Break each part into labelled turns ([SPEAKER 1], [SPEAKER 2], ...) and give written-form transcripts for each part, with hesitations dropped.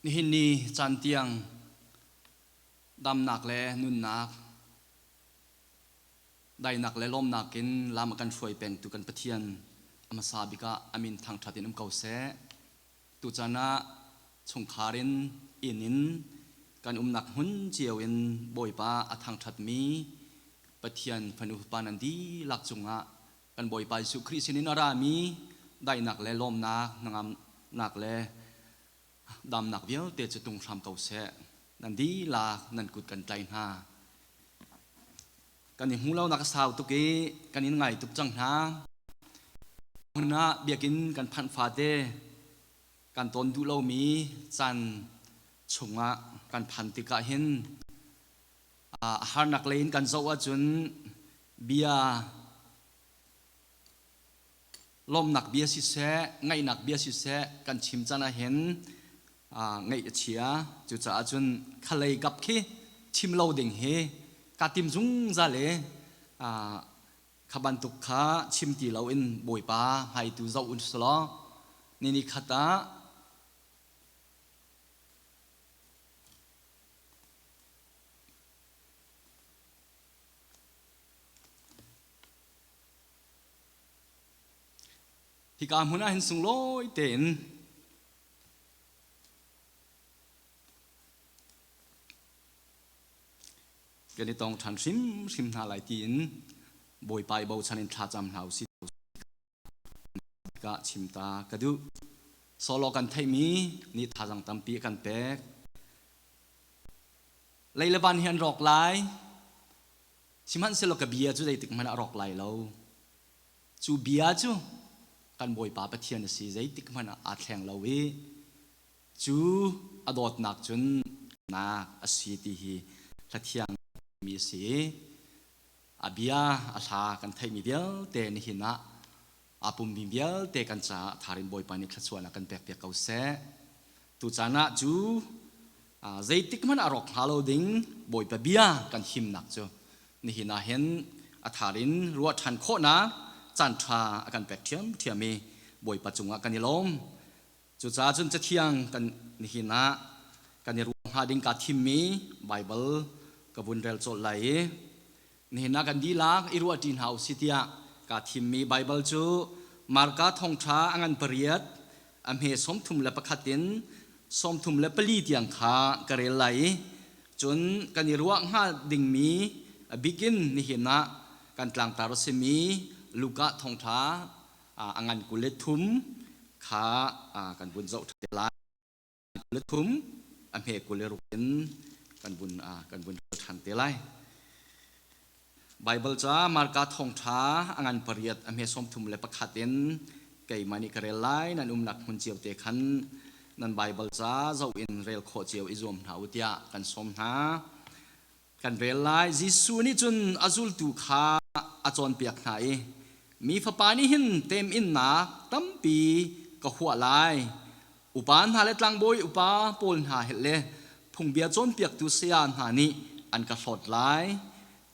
[SPEAKER 1] Nihin ni caan tiang damnak le nunnak, dainak le lawmnak in lam a kan hruai pengtu kan Pathian a hmasa bik ah a min thangṭhat in um ko seh. Tuchan ah chungkhar in inn in kan umnak hmun cio in Bawipa a thangṭhatmi Pathian fanu fapa nan dihlak cungah kan Bawipa Jesuh Khrih sinin a rami daihnak le lawmnak, hnangamnak le damnak vialte cu tung hram ko seh. Nan dihlak nan kut kan tlai hna. Kan i hmu lonak a sau tuk i kan in ngai tuk cang hna. Hmun ah biakinn kan phanh fate kan tawn duh lomi caan chungah kan phan tikah hin a harnak lei in kan zoh ahcun bia lawmhnak bia siseh ngaihnak bia siseh kan chim caan ah hin ngaih a chia. Cucaah cun khalei kap khi chim lo ding hi ka tim zungzal i kha bantuk kha chim ti loin Bawipa hmaitu zoh un selaw ni ni khat ah Hika hmun ah hin sunglawi tein kan i tong ṭhan hrimhrim hna lai tiin Bawipa i bochan in thlacam hna usih ka chim ta ka duh. Solo kan theihmi nih thazaang tampi a kan pek. Lei le van hi an rawk lai. Sihmanhsehlaw ka bia cu zeitik hmanh ah a rawk lai lo. Cu bia cu kan Bawipa Pathian a si, zeitik hmanh ah aa thleng lo i cu a dawtnak cun nak a si ti hi hlathiang mi a si i a bia a hla kan theihmi vialte nihin ah aa pummi vialte kan caah tharin Bawipa nih thluachuahnak kan pekpiak ko seh. Tucaan ah cu zeitik hmanh ah rawk hnga lo ding Bawipa bia kan himnak cu nihin ah hin a thar in ruah ṭhan khawhnak caan ṭha a kan pek ṭhiamṭhiam i Bawipa cungah kan i lawm. Cucaah cun Cathiang kan nihin ah kan i ruah hnga ding kaa thimmi Baibal ka vun rel colh lai i nihin ah kan dihlak i ruahṭi hna usih tiah kaa thimmi Baibal cu Marka thawngṭha a ngan pariat a hme 31 in 34 tiang kha ka rel lai i cun kan i ruah hnga dingmi a bikin nihin ah kan tlangtar a simi Luka thawngṭha a ngan 23 kha kan vun zoh ṭhan lai. 23 a hme 26 in kan vun kan vun ṭhan te lai. Baibal ca Marka thawngṭha a ngan pariat a hme 31 in keimah nih ka rel lai. Nan umnak hmun cio te khan nan Baibal ca zoh in rel khawh cio i zuam hna u tiah kan sawm hna. Kan rel lai. Jesuh nih cun a zultu kha a cawnpiak hna i, Mi Fapa nih hin teminnak tampi ka huah lai. Upa hna le tlangbawi upa pawl hna he le phungbia cawnpiaktu saya hna nih an ka hlawt lai.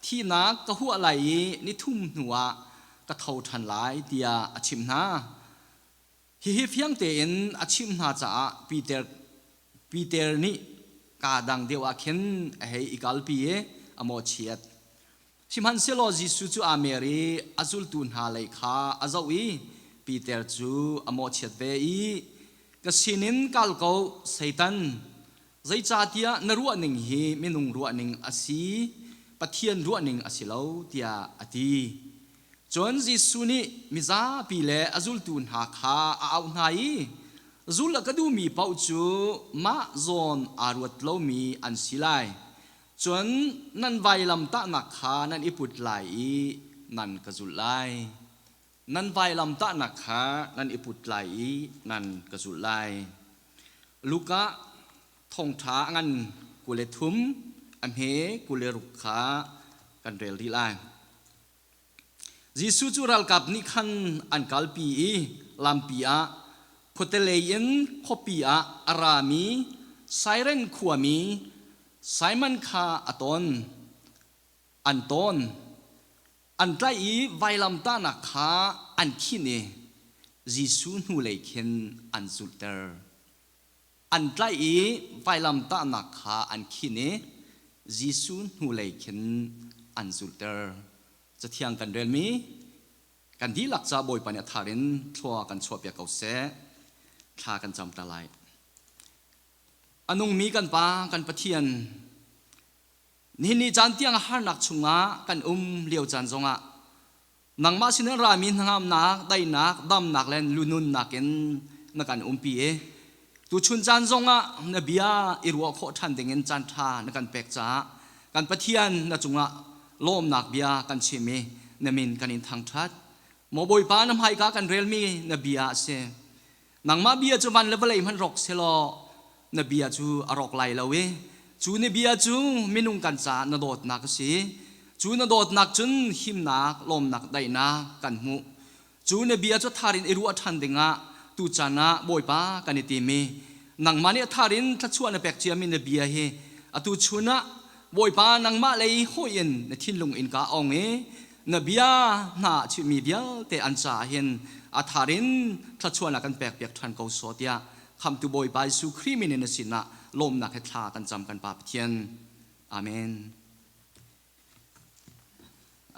[SPEAKER 1] Thihnak ka huah lai i ni thum hnuah ka tho ṭhan lai, tiah a chimh hna. Hihi fiang tein a chimh hna caah Peter, Peter nih kaa dang deuh ah khin a hei i kalpi i a mawhchiat. Sihmanhsehlaw Jesuh cu aa mer i a zultu hna lei kha a zoh i Peter cu a mawhchiat ve i, Ka sinin kal ko, Satan! Zeicahtiah na ruahning hi minung ruahning a si, Pathian ruahning a si lo, tiah a ti. Cun Jesuh nih mizapi le a zultu hna kha a auh hna i, Zul a ka duhmi paoh cu mah zawn aa ruat lomi an si lai. Cun nan vailamtahnak kha nan i put lai i nan ka zulh lai. Nan vailamtahnak kha nan i put lai i nan ka zulh lai. Luka thawngṭha a ngan 23, a hme 26 kha kan rel rih lai. Jesuh cu ralkap nih khan an kalpi i lampi ah khuatelei in khuapi ah a rami Sairen khuami Simon kha a ton. An tawn. An tlaih i vailamtahnak kha an khinh i Jesuh hnulei khin an zulhter. An tlaih i vailamtahnak kha an khin i Jesuh hnulei khin an zulhter. Cathiang kan relmi kan dihlak ca Bawipa nih a thar in thlua kan chuahpiak ko seh. Thla kan cam ta lai. A nungmi kan Pa, kan Pathian, nihin ni caan tiang harnak chungah kan um lio caan zongah Nangmah sin in rami hnangamnak, daihnak, damnak le lununnak in na kan umpi i tuchun caan zongah na bia i ruah khawh ṭhan dingin caan ṭha na kan pek caah kan Pathian na cungah lawmnak bia kan chim i na min kan in thangṭhat. Maw Bawipa na hmaika kan relmi na bia a si. Nangmah bia cu van le vawlei hmanh rawk selaw na bia cu a rawk lai lo i cu na bia cu minung kan caah na dawtnak a si. Cu na dawtnak cun himnak, lawmnak, daihnak kan hmuh. Cu na bia cu thar in i ruah ṭhan dingah tuchan ah Bawipa kan i tim i nangmah nih a thar in thluachuah na pek ciami na bia hi atu chun ah Bawipa nangmah lei hawih in na thinlung innka ong i na bia hna chimmi vialte an caah hin a thar in thluachuahnak kan pekpiak ṭhan ko sawh tiah Khamhtu Bawipa Jesuh Khrih min in na sinah lawmnak he thla kan cam kan Pa Pathian. Amen.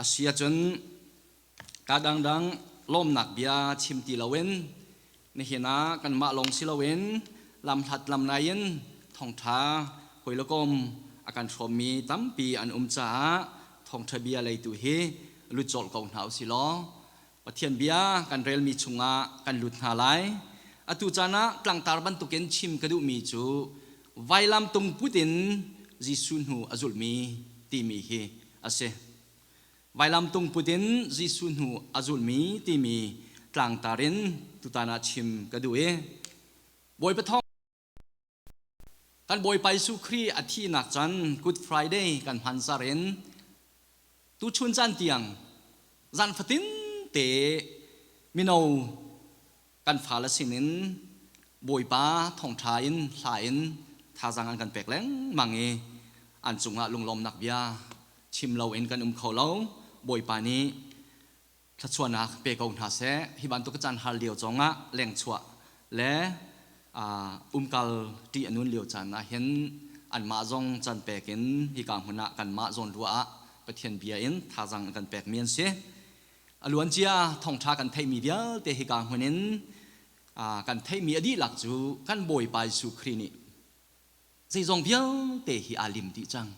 [SPEAKER 1] A si ahcun ka dangdang lawmnak bia chim ti loin nihin ah kanmah lawng si loin lamhlat lamnai in thawngṭha hawi le kom a kan hrawmmi tampi an um caah thawngṭha bia leitu hi lut colh ko hna usih law Pathian bia kan relmi chungah kan lut hna lai. Atu caan ah tlangtar bantukin chim ka duhmi cu vailam tung put in Jesuh hnu a zulhmi timi hi a si. Vailam tung put in Jesuh hnu a zulmi timi tlangtar in tutan ah chim ka duh i Bawipa thawng kan Bawipa Jesuh Khrih a thihnak can Good Friday kan hman zar in tuchun caan tiang zan fatin te mino kan fale sinin Bawipa thawngṭha in hla in thazaang an kan pek lengmang i an cungah lunglawmnak bia chim loin kan um kho lo. Bawipa nih thluachuahnak pe ko hna seh. Hi bantuk caan har lio zongah lengchuah le umkal ṭih a nun lio caan ah hin anmah zong caan pek in hika hmun ah kanmah zawnruah ah Pathian bia in thazaang an kan pekmi an si. A luancia thawngṭha kan theihmi vialte hika hmun in kan theihmi a dihlak cu kan Bawipa Jesuh Khrih nih zeizong vialte hi aa lim dih cang.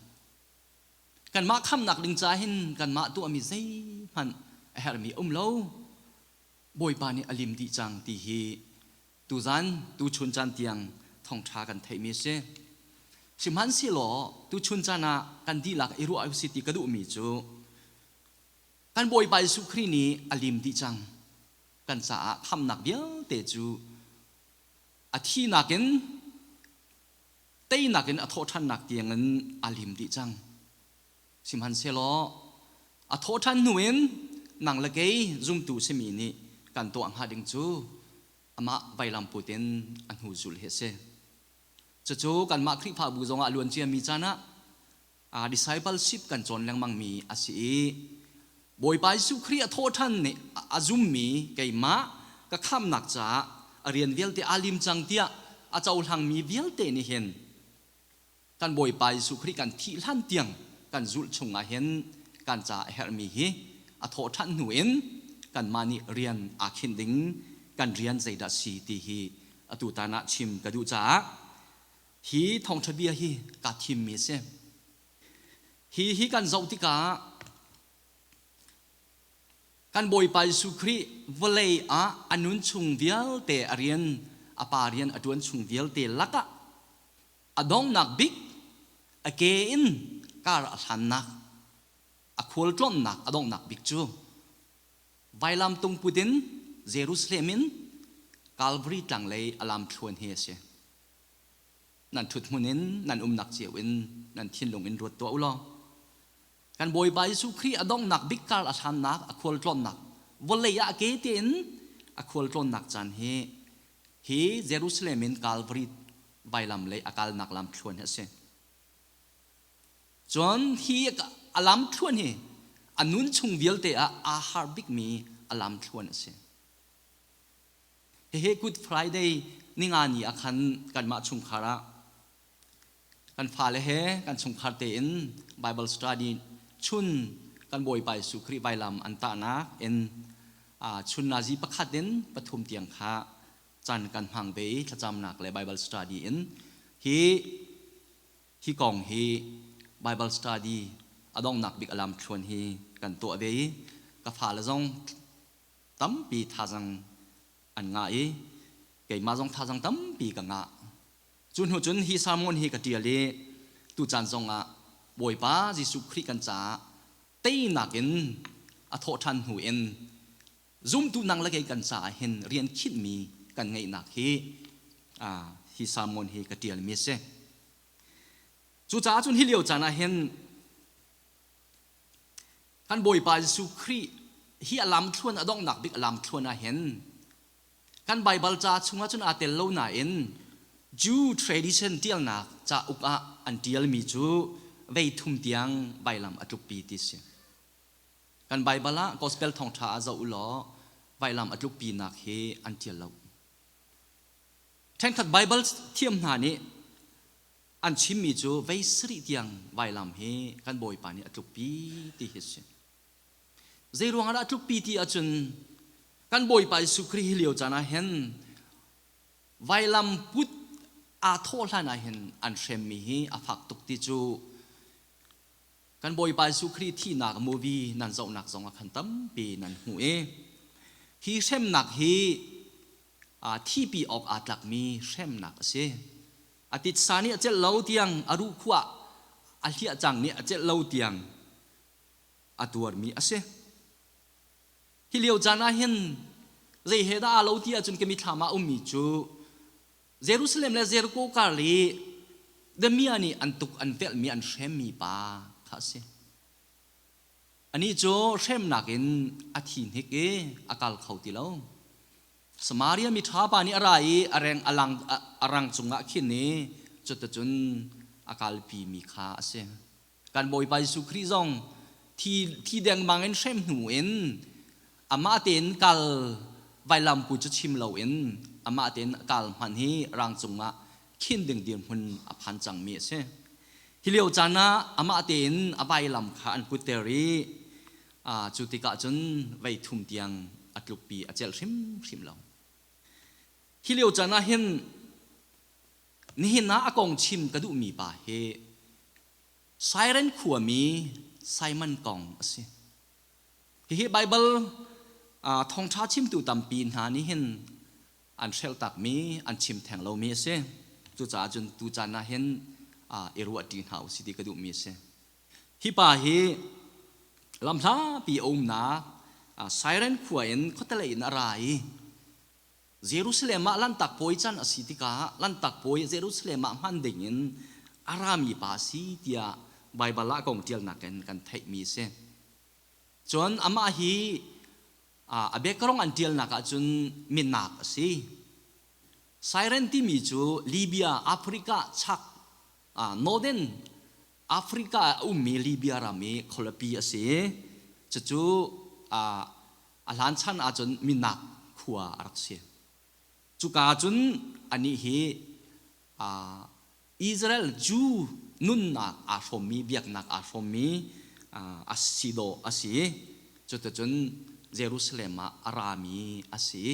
[SPEAKER 1] Kanmah khamnak ding ca hin kanmah tuahmi zeihmanh a herhmi a um lo. Bawipa nih a lim dih cang ti hi tuzan tuchun caan tiang thawngṭha kan theihmi a si. Sihmanhsehlaw tuchun caan ah kan dihlak i ruah usih ti ka duhmi cu Kan Bawipa Jesuh Khrih nih a lim dih cang. Kan caah khamnak vialte cu a thihnak in teinak in a thawhṭhannak tiangin a lim dih cang. Sihmanhsehlaw a thawhṭhan hnu in nang le kei zumtu simi nih kan tuah hnga ding cu amah vailam put in a hnu zulh hi a si. Cucu kanmah Khrihfabu zongah a luan ciami caan ah discipleship kan cawn lengmangmi a si i Bawipa Jesuh Khrih a thawhṭhan nih a zummi keimah ka khamnak caah a rian vialte aa lim cang tiah a cohlangmi vialte nih hin kan Bawipa Jesuh Khrih kan thih hlan tiang kan zulh chungah hin kan caah a herhmi hi a thawhṭhan hnu in kanmah nih rian aa khinh ding kan rian zeidah si ti hi atu tan ah chim ka duh caah Hi thawngṭha bia hi kaa thimmi a si. Hi hi kan zoh tikah kan Bawipa Jesuh Khrih vawlei ah a nun chung vialte a rian a pa rian a ṭuan chung vialte lakah a donghnak bik a ke in kar a hlannak a khualtlawnnak a donghnak bik cu vailam tung put in Jerusalem in Calvary tlang lei a lamthluan hi a si. Nan ṭhut hmun in nan umnak cio in nan thinlung in ruat tuah u law kan Bawipa Jesuh Khrih a donghnak bik kar a hlannak a khualtlawnnak vawlei ah ke tein a khualtlawnnak caan hi hi Jerusalem in Calvary vailam lei a kalnak lam thluan hi a si. Cun hi a lam thluan hi a nun chung vialte ah aa har bikmi a lam thluan a si. Hihi Good Friday Ninga ni ah khan kanmah chungkhar ah kan fale he kan chungkhar tein Bible study chun kan Bawipa Jesuh Khrih vailam an tahnak in chun nazi pakhat in pathum tiang kha caan kan hmang ve i thlacamnak le Bible study in hi hi kong hi Bible study a donghnak bik a lamthluan hi kan tuah ve i ka fale zong tampi thazang an ngah i keimah zong thazang tampi ka ngah. Cu hnu cun hi sermon hi ka ṭial i tucaan zongah Bawipa Jesuh Khrih kan caah teinak in a thawhṭhan hnu in zumtu nang le kei kan caah hin rian khinhmi kan ngeihnak hi hi sermon hi ka ṭialmi a si. Cucaah cun hi lio caan ah hin kan Bawipa Jesuh Khrih hi a lamthluan a donghnak bik a lamthluan ah hin kan Baibal ca chungah cun aa tel lo nain Jew tradition ṭialnak cauk ah an ṭialmi cu vei thum tiang vailam a tlukpi ti si. Kan Baibal ah Gospel thawngṭha ah zoh u law vailam a tlukpinak hi an ṭial lo. Ṭhenkhat Baibal thiam hna nih an chimmi cu vei sarih tiang vailam hi kan Bawipa nih a tlukpi ti hi a si. Zei ruangah dah a tlukpi ti ahcun kan Bawipa Jesuh Khrih hi lio caan ah hin vailam put aa thawh hlan ah hin an hremmi hi a fak tuk ti cu kan Bawipa Jesuh Khrih thihnak movie nan zohnak zong ah khan tampi nan hmuh i hi hremnak hi thipi awk aa tlakmi hremnak a si. A titsa nih a celh lo tiang a ruhkhuah a hliah cang nih a celh lo tiang a tuarmi a si. Hi lio caan ah hin zei he dah aa lo ti ahcun ka mithlam ah ummi cu Jerusalem le Jericho kar i Demia nih an tuk an velhmi an hremmi pa kha a si. Anih cu hremnak in a thi hnik i a kal kho ti lo. Samaria mi ṭha pa nih a ra i a reng a lang a rang cungah khin i cuticun a kalpimi kha a si. Kan Bawipa Jesuh Khrih zong thi, thi dengmang in hrem hnu in amah tein kal vailampu cu chim loin amah tein kal hmanh hi rang cungah khin ding dirhmun a phan cangmi a si. Hi lio caan ah amah tein a vailam kha an putter i cu tikah cun vei thum tiang a tlukpi a celh hrimhrim lo. Hi lio caan ah hin Nihin ah a kong chim ka duhmi pa hi Siren khuami Simon kong a si. Hihi Baibal thawngṭha chimtu tampi hna nih hin an hrelhtakmi, an chim theng lomi a si. Cucaah cun tucaan ah hin i ruahṭi hna u si ti ka duhmi a si. Hi pa hi lamhlapi a umnak Siren khua in khuatelei in a ra i Jerusalem ah Lanhtak Puai can a si tikah Lanhtak Puai Jerusalem ah hman dingin a rami pa a si tiah Baibal ah kong ṭialnak in kan theihmi a si. Cun amah hi a biakarong an ṭialnak ahcun minak a si. Siren timi cu Libya, Africa chak Northern Africa ah a ummi Libya ram i khualipi a si. Cucu a hlan chan ahcun minak khua a rak si. Cuka cun anih hi Israel Jew nunnak aa hrawmmi, biaknak aa hrawmmi a si dawh a si. Cuticun Jerusalem ah a rami a si.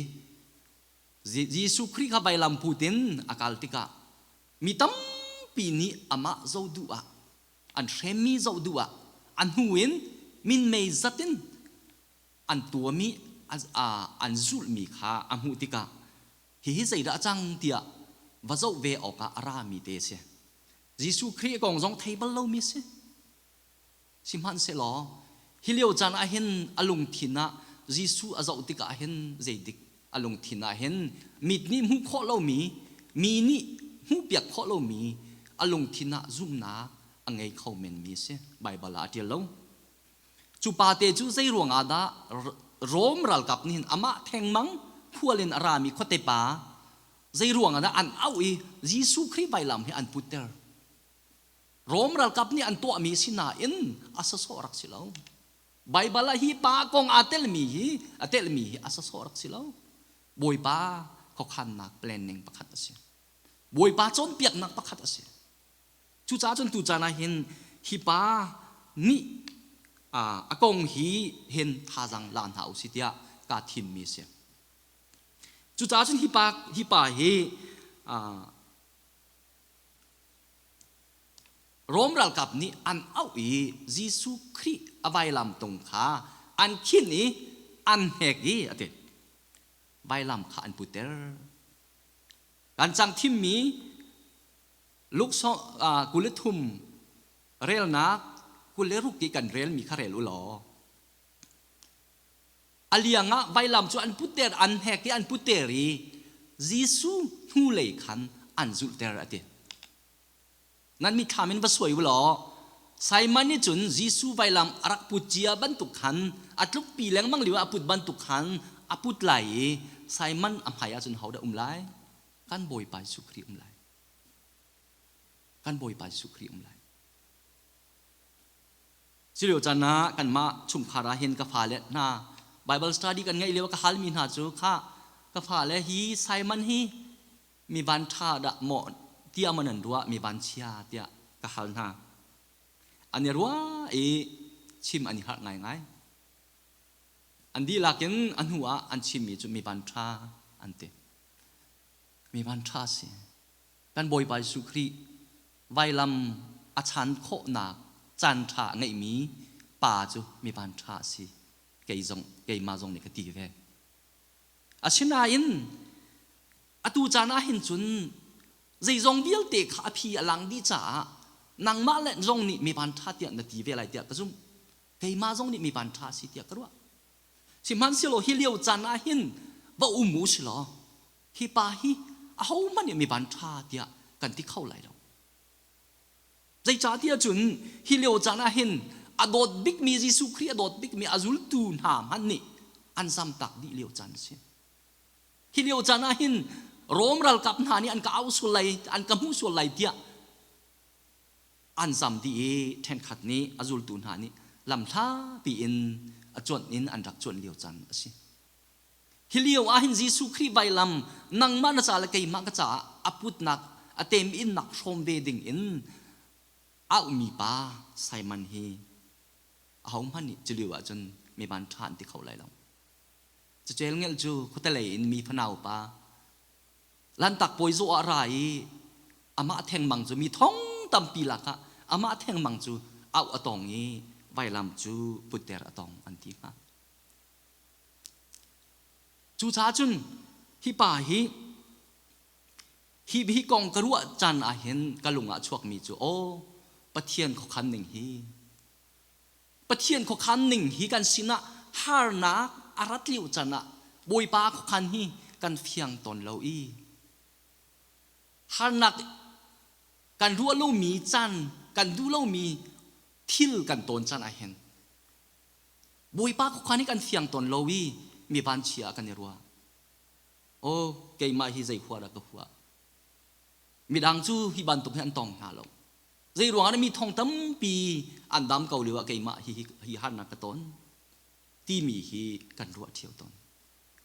[SPEAKER 1] Jesuh Khrih kha vailam put in a kal tikah mi tampi nih amah zoh duh ah an hremmi zoh duh ah a hnu in minmei zat in an tuahmi an zulhmi kha a hmuh tikah hihi zeidah a cang tiah va zoh ve awkah a rami te a si. Jesuh Khrih kong zong thei bal lomi a si. Sihmanhsehlaw hi lio caan ah hin a lungthin ah Jesuh a zoh tikah hin zeidik a lungthin ah hin mit nih hmuh khawh lomi mi nih hmuhpiak khawh lomi a lungthin ah zumhnak a ngei kho menmi a si. Baibal ah a ṭial lo. Cu pate cu zei ruangah dah Rom ralkap nih hin amah thengmang khual in a rami khuate pa zei ruangah dah an auh i Jesuh Khrih vailam hi an putter. Rom ralkap nih an tuahmi si nain a sasawh rak si lo. Baibal ah hi pa kong aa telmi hi a telmi hi a sasawh rak si lo. Bawipa khuakhannak planning pakhat a si. Bawipa cawnpiaknak pakhat a si. Cucaah cun tucaan ah hin hi pa nih a kong hi hin thazaang la hna u si tiah kaa thimmi a si. Cucaah cun hi pa hi Rom ralkap nih an auh i Jesuh Khrih a vailam tung kha an khin i an hnek i a ti. Vailam kha an putter. Kan cang thimmi Luke 23 relnak 26 i kan relmi kha rel u law a liang ah vailam cu an putter an hnek i an putter i Jesuh hnulei khan an zulhter a ti. Nan mitthlam in va suai u law Simon nih cun Jesuh vailam a rak put cia bantuk khan a tlukpi lengmang lio ah a put bantuk khan a put lai i Simon a hmai ah cun hodah um lai? Kan Bawipa Jesuh Khrih um lai. Kan Bawipa Jesuh Khrih um lai. Culio caan ah kanmah chungkhar ah hin ka fale hna Bible study kan ngeih lio ka halmi hna cu kha ka fale hi Simon hi mi van ṭha dah maw tiah maw nan ruah mi van chia tiah ka hal hna. An i ruah i chim an i harh ngaingai. An dihlak in a hnu ah an chimmi cu mi van ṭha an ti. Mi van ṭha si. Kan Bawipa Jesuh Khrih vailam a chan khawhnak caan ṭha a ngeihmi pa cu mi van ṭha a si. Kei zong keimah zong nih ka ti ve. Asinain atu caan ah hin cun zeizong vialte kha a phi a lang dih caah nangmah le zong nih mi van ṭha tiah na ti ve lai tiah ka zumh. Keimah zong nih mi van ṭha a si tiah ka ruah. Sihmanhsehlaw hi lio caan ah hin va um u si law hi pa hi ahohmanh nih mi van ṭha tiah kan ti kho lai lo. Zeicahtiah cun hi lio caan ah hin a dawt bikmi Jesuh Khrih a dawt bikmi a zultu hna hmanh nih an zamtak dih lio caan a si. Hi lio caan ah hin Rom ralkap hna nih an ka au sual lai, an ka hmuh sual lai tiah an zam dih i ṭhenkhat nih a zultu hna nih lamhlapi in a cuanh in an rak cuanh lio caan a si. Hi lio ah hin Jesuh Khrih vailam nangmah na ca le keimah ka caah a putnak a teminnak hrawm ve ding in auhmi pa Simon hi ahohmanh nih cu lio ahcun mi van ṭha an ti kho lai lo. Cacel ngelh cu khuatelei in mi fanau pa Lantak pawi zawh ah ra i amah thengmang cu mi thong tampi lakah amah thengmang cu auh a tong i vailam cu putter a tong an ti hnga. Cucaah cun hi pa hi hi hi kong ka ruah caan ah hin ka lung ah chuakmi cu aw Pathian khuakhan ning hi Pathian khuakhan ning hi kan sinah harnak a rat lio caan ah Bawipa khuakhan hi kan fiang tawn lo i harnak kan ruah lomi caan kan duh lomi thil kan tawn caan ah hin Bawipa khuakhan hi kan fiang tawn lo i mi vanchia ah kan i ruah. Aw keimah hi zei hua dah ka huah. Midang cu hi bantuk hi an tong hna lo. Zei ruangah mi thong tampi an dam ko lio ah keimah hi hi harnak ka ton timi hi kan ruah ṭheo tawn.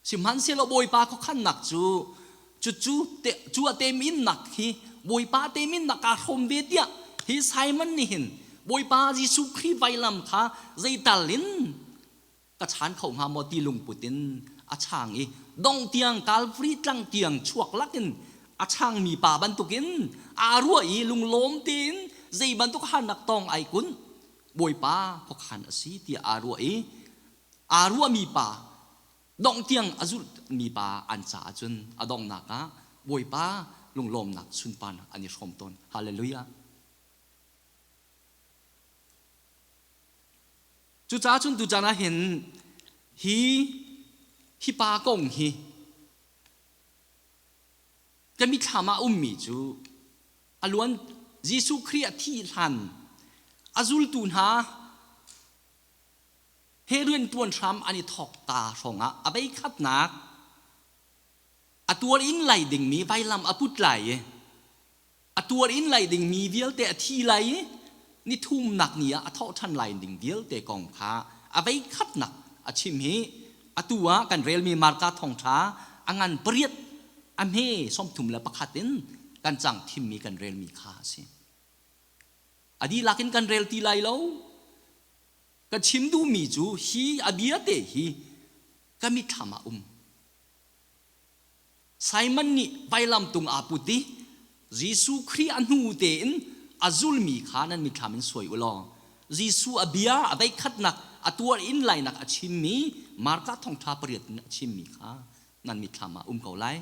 [SPEAKER 1] Sihmanhsehlaw Bawipa khuakhannak cu cucu te, cu a teminnak hi Bawipa teminnak kaa hrawm ve tiah hi Simon nih hin Bawipa Jesuh Khrih vailam kha zeital in ka chan kho hnga maw ti lungput in a chang i dong tiang Calvary tlang tiang chuak lakin a changmi pa bantukin aa ruah i lunglawm tein zei bantuk harnak tong ai kun Bawipa khuakhan a si tiah aa ruah i aa ruahmi pa dongh tiang a zulhmi pa an caah cun a donghnak ah Bawipa lunglawmnak sunparnak an i hrawm tawn. Hallelujah. Cucaah cun tuchan ah hin hi hi pa kong hi ka mithlam ah ummi cu a luan Jesuh Khrih a thih hlan a zultu hna he rianṭuan hram an i thawk ta hrawngah a veikhatnak a tuar in lai dingmi vailam a put lai i a tuar in lai dingmi vialte a thi lai i ni thumnak ni ah a thawh ṭhan lai ding vialte kong kha a veikhatnak a chim hi atu ah kan relmi Marka thawngṭha a ngan pariat. A hme 31 in kan cang thimmi kan relmi kha a si. A dihlak in kan rel ti lai lo. Ka chim duhmi cu hi a bia te hi ka mitthlam ah um. Simon nih vailamtung aa put i Jesuh Khrih a hnu tein a zulmi kha nan mitthlam in suai u law Jesuh a bia a veikhatnak a tuar in lainak a chimmi Marka thongṭha pariat in a chimmi kha nan mitthlam ah um ko lai.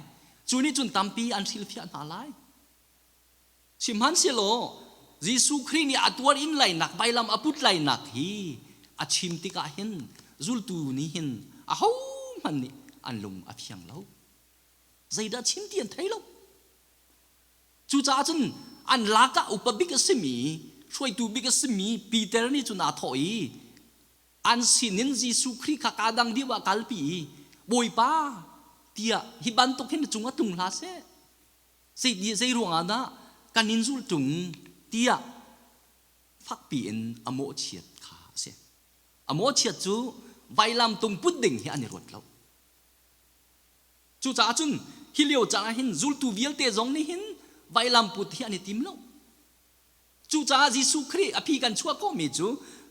[SPEAKER 1] Cu nih cun tampi an hrilhfiah hna lai. Sihmanhsehlaw Jesuh Khrih nih a tuar in lainak vailam a put lainak hi a chim tikah hin zultu nih hin ahohmanh nih an lung a fiang lo. Zeidah chim ti an thei lo. Cucaah cun an lak ah upa bik a simi, hruaitu bik a simi Peter nih cun aa thawh i an sinin Jesuh Khrih kha kaa dang deuh ah kalpi i Bawipa tiah hi bantuk hin na cung ah tlung hlah seh. Zei ruangah dah kan in zulh ṭung tiah fakpi in a mawhchiat kha a si. A mawhchiat cu vailamtung put ding hi an i ruat lo. Cucaah cun hi lio caan ah hin zultu vialte zong nih hin vailam put hi an i tim lo. Cucaah Jesuh Khrih a phi kan chuah khawhmi cu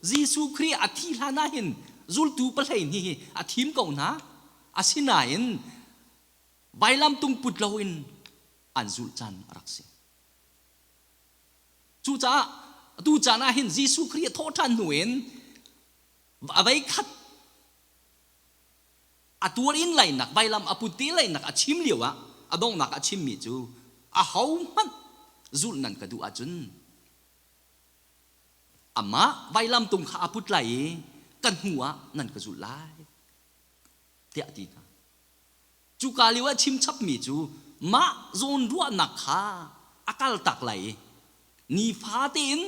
[SPEAKER 1] Jesuh Khrih a thi hlan ah hin zultu pahleihnih hi a thim ko hna. Asinain vailamtung put loin an zulh caan a rak si. Cucaah atu caan ah hin Jesuh Khrih a thawhṭhan hnu in a veikhat a tuar in lainak vailam a put te lainak a chim lio ah a donghnak a chimmi cu ahohmanh zulh nan ka duh ahcun amah vailamtung kha a put lai i ka hnu ah nan ka zulh lai tiah a ti hna. Cuka lio ah chimchapmi cu mah zawnruahnak kha a kaltak lai i nifate in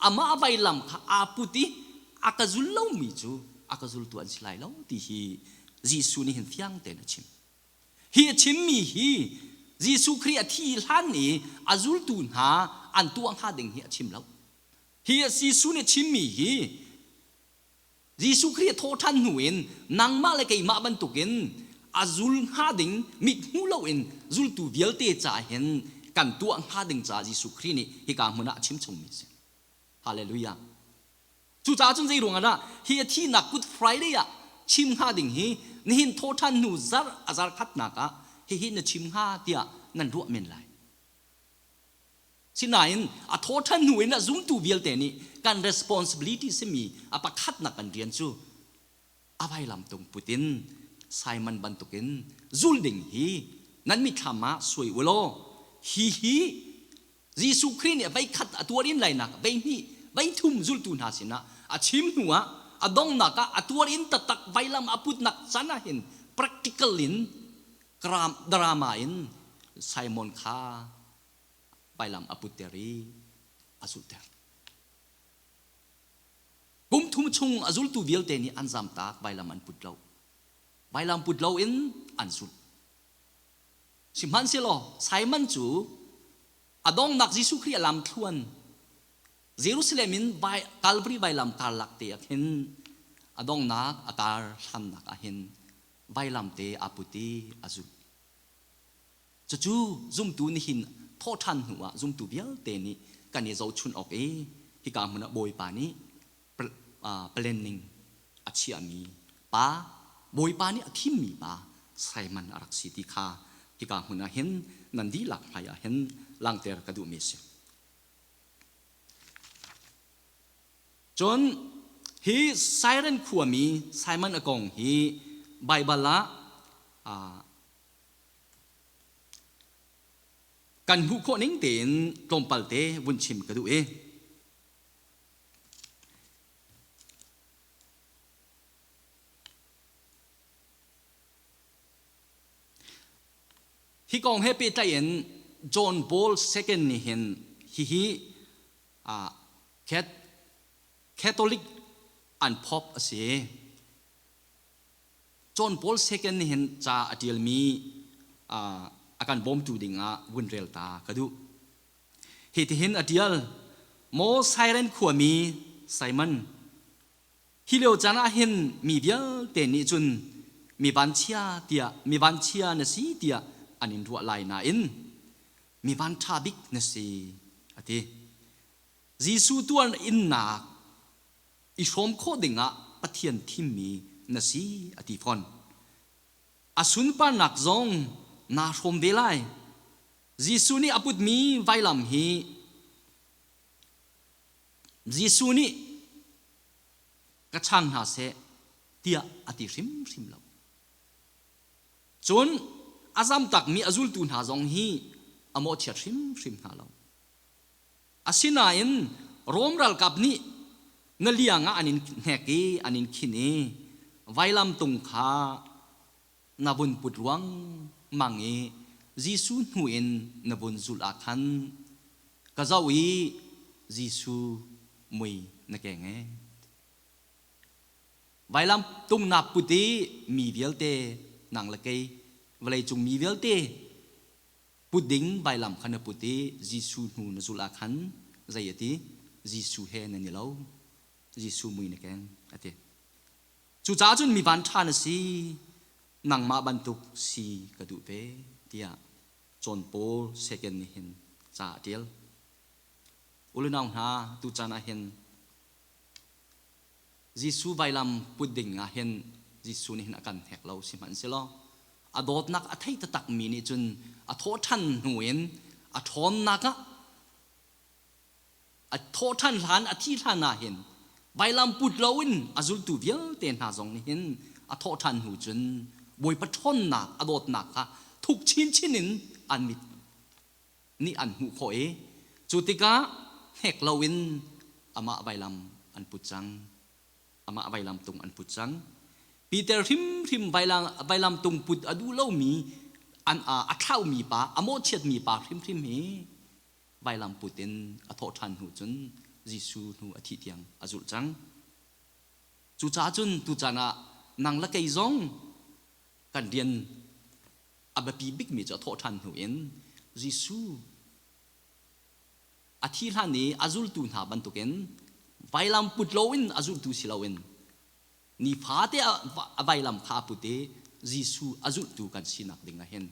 [SPEAKER 1] amah vailam kha aa put i a ka zul lomi cu a ka zultu an si lai lo ti hi Jesuh nih hin fiang tein a chim. Hi a chimmi hi Jesuh Khrih a thi hlan i a zultu hna an tuah hnga ding hi a chim lo. Hi Jesuh nih chimmi hi Jesuh Khrih a thawhṭhan hnu in nangmah le keimah bantukin a zul hnga ding mit hmu loin zultu vialte caah hin kan tuah hnga ding caah Jesuh Khrih nih hika hmun ah a chim chungmi a si. Hallelujah. Cucaah cun zei ruangah dah hi a thihnak Good Friday ah chim hnga ding hi nihin thawhṭhan hnu zarh a zarh khatnak ah hihi na chim hnga tiah nan ruah men lai. Sinain a thawṭhan hnu in a zumtu vialte nih kan responsibility simi a pakhatnak kan rian cu a vailamtung put in Simon bantukin zul ding hi nan mitthlam ah suai u law hi hi Jesuh Khrih nih veikhat a tuar in lainak veihnih veithum zultu hna sinah a chim hnu ah a donghnak ah a tuar in taktak vailam a putnak can ah hin practical in drama in Simon kha vailam a putter i a zulhter. Kum thum chung a zultu vialte nih an zamtak vailam an put lo. Vailam put lo in an zulh. Sihmanhsehlaw Simon cu a dongnak Jesuh Khrih a lamthluan Jerusalem in Calvary vailam karlak te ah khin a dongnak a kar hlannak ah hin vailam te aa put i a zulh. Cucu zumtu nihin thawhṭhan hnu ah zumtu vialte nih kan i zohchun awk i hika hmun ah Bawipa nih planning a chiahmi pa, Bawipa nih a thimmi pa Simon a rak si ti kha hika hmun ah hin nan dihlak hmai ah hin langhter ka duhmi a si. Cun hi Siren khuami Simon a kong hi Baibal ah Kan hmuh khawh ning tein tlawmpal te vun chim ka duh i Hi kong he pehtlaih in John Paul II nih hin hihi Catholic an Pope a si. John Paul II nih hin ca a ṭialmi a kan bawmtu dingah vun rel ta ka duh. Hitihin a ṭial, Maw Siren khuami Simon, hi lio caan ah hin mi vialte nih cun mi vanchia tiah mi vanchia na si tiah an in ruah lai nain mi vanṭha bik na si a ti. Jesuh tuar innak i hrawm khawh dingah Pathian thimmi na si a ti fawn. A sunparnak zong naa hrawm ve lai. Jesuh nih a putmi vailam hi Jesuh nih ka chang hna seh tiah a ti hrimhrim lo. Cun a zamtakmi a zultu hna zong hi a mawhchiat hrimhrim hna lo. Asinain Rom ralkap nih na liang ah an in hnek i an in khin i vailam tung kha na vun put ruangmang i Jesuh hnu in na vun zulh ah khan ka zoh i Jesuh mui na keng ee. Vailam tung na put i mi vialte nang le kei vawleicung mi vialte put ding vailam kha na put i Jesuh hnu na zulh ah khan zei a ti? Jesuh he nan i lo. Jesuh mui na keng a ti. Cucaah cun mi vanṭha na si, nangmah bantuk si ka duh ve tiah John Paul II nih hin ca a ṭial. Ulenau hna, tuchan ah hin Jesuh vailam put ding ah hin Jesuh nih hin a kan hnek lo sihmanhsehlaw a dawtnak a thei taktakmi nih cun a thawhṭhan hnu in a ṭhawnnak ah a thawhṭhan hlan a thi hlan ah hin vailam put loin a zultu vialte hna zong nih hin a thawhṭhan hnu cun Bawipa ṭhawnnak a dawtnak kha thuk chinchin in an mit nih an hmuh khawh i cu tikah hnek loin amah vailam an put cang. Amah vailam tung an put cang. Peter hrimhrim vailam tung put a duh lomi an a thlaumi pa a mawhchiatmi pa hrimhrim hi vailam put in a thawh ṭhan hnu cun Jesuh hnu a thih tiang a zulh cang. Cucaah cun tuchan ah nang le kei zong kan rian a biapi bikmi cu a thawh ṭhan hnu in Jesuh a thi hlan i a zultu hna bantukin vailam put loin a zultu si loin nifate a vailam kha a put i Jesuh a zultu kan sinak ding ah hin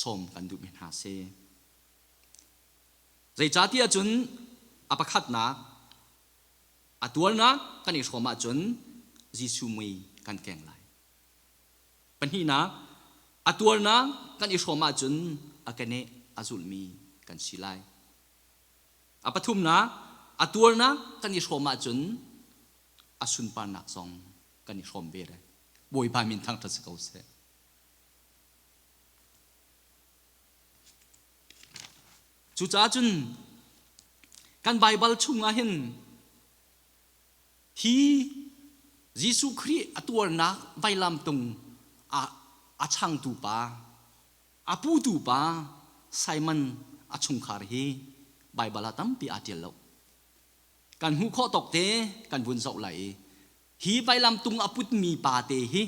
[SPEAKER 1] sawm kan duhmi hna si. Zeicahtiah cun a pakhatnak a tuarnak kan i hrawm ahcun Jesuh mui kan keng lai. Pahnihnak, a tuarnak kan i hrawm ahcun a keneh a zulhmi kan si lai. A pathumnak, a tuarnak kan i hrawm ahcun a sunparnak zong kan i hrawm ve lai. Bawipa min thangṭhat si ko seh. Cucaah cun kan Baibal chungah hin hi Jesuh Khrih a tuarnak vailamtung a changtu pa, a putu pa Simon a chungkhar hi Baibal ah tampi aa ṭial lo. Kan hmuh khawh tawk te kan vun zoh lai i hi vailamtung a putmi pa te hi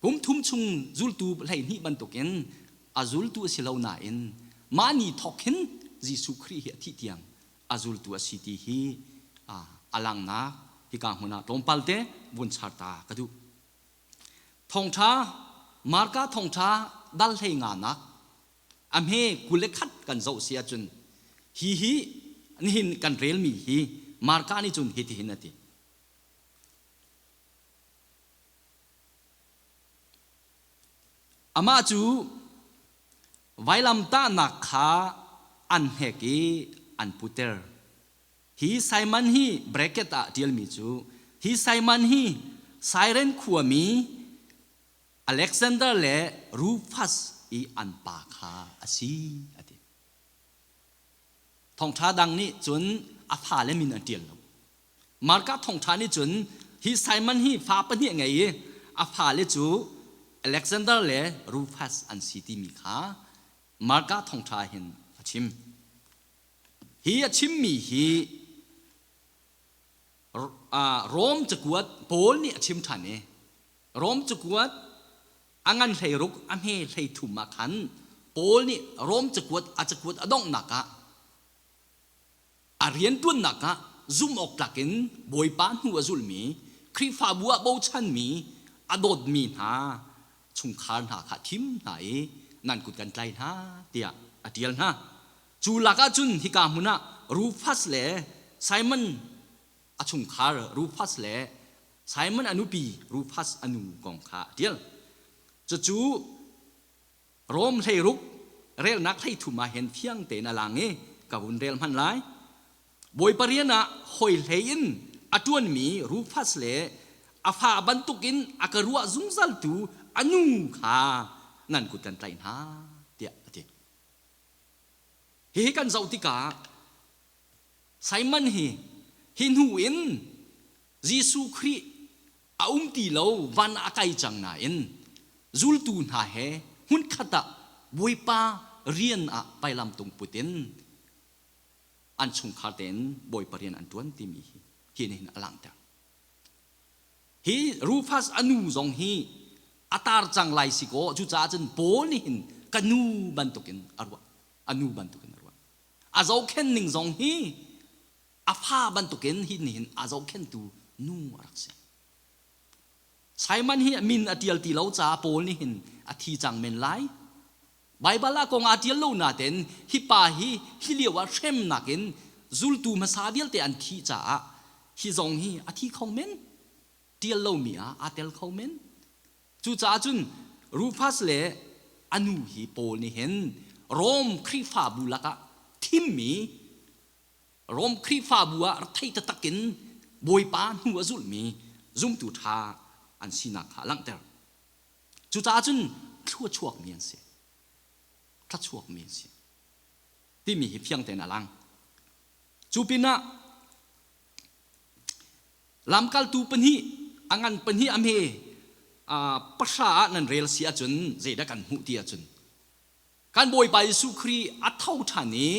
[SPEAKER 1] Kum thum chung zultu 12 bantukin a zultu a si lo nain mah ni thawk hin Jesuh Khrih hi a thih tiang a zultu a si ti hi a langnak hika hmun ah tlawmpal te vun char ta ka duh. Thawngṭha Marka thawngṭha dal hlei nga nak a hme 21 kan zoh si ahcun hi hi nihin kan relmi hi Marka nih cun hitihin a ti. Amah cu vailamtahnak kha an hnek i an putter. Hi Simon hi bracket ah ṭialmi cu hi Simon hi Siren khuami Alexander le Rufus i an pa kha a si a ti. Thawngṭha dang nih cun a fale min an ṭial lo. Marka thawngṭha nih cun hi Simon hi fa pahnih a ngei i a fale cu Alexander le Rufus an si timi kha Marka thawngṭha hin a chim. Hi a chimmi hi Rom cakuat Paul nih a chim ṭhan i Rom cakuat a ngan 16 a hme 33 ah khan Paul nih Rom cakuat a cakuat a donghnak ah A rianṭuannak ah zumhawktlak in Bawipa hnu a zulmi, Khrihfabu ah bochanmi, a dawtmi hna chungkhar hna kha a thim hna i nan kut kan tlai hna tiah a ṭial hna. Cu lakah cun hika hmun ah Rufus le Simon a chungkhar Rufus le Simon a nupi Rufus a nu kong kha a ṭial. Cucu Rom 16 relnak 13 ah hin fiang tein a lang i ka vun rel hmanh lai. Bawipa rian ah hawi hlei in a ṭuanmi Rufus le a fa bantukin a ka ruah zungzaltu a nu kha nan kut kan tlaih hna tiah a ti. Hihi kan zoh tikah Simon hi hi hnu in Jesuh Khrih a um ti lo van ah a kai cang nain zultu hna he hmunkhat ah Bawipa rian ah vailamtung put in an chungkhar tein Bawipa rian an ṭuan timi hi hi nih hin a langhter. Hi Rufus a nu zong hi a tar cang lai si kaw cucaah cun Paul nih hin ka nu bantukin a ruah. A nu bantukin a ruah. A zohkhenh ning zong hi a fa bantukin hi nih hin a zohkhenhtu nu a rak si. Simon hi a min a ṭial ti lo caah Paul nih hin a thi cang men lai. Baibal ah kong aa ṭial lo nain hi pa hi hi lio ah hremnak in zultu hmasa vialte an thih caah hi zong hi a thi kho men, ṭial lomi ah aa tel kho men. Cucaah cun Rufus le a nu hi Paul nih hin Rom Khrihfabu lakah thimmi Rom Khrihfabu ah thei taktak in Bawipa hnu a zulhmi zumtu ṭha an sinak kha a langhter. Cucaah cun thluachuakmi an si. Thluachuakmi an si. Timi hi fiang tein a lang. Cu pinah lamkaltu pahnih a ngan pahnih a hme pahra ah nan rel si ahcun zeidah kan hmuh ti ahcun kan Bawipa Jesuh Khrih a tho ṭhan i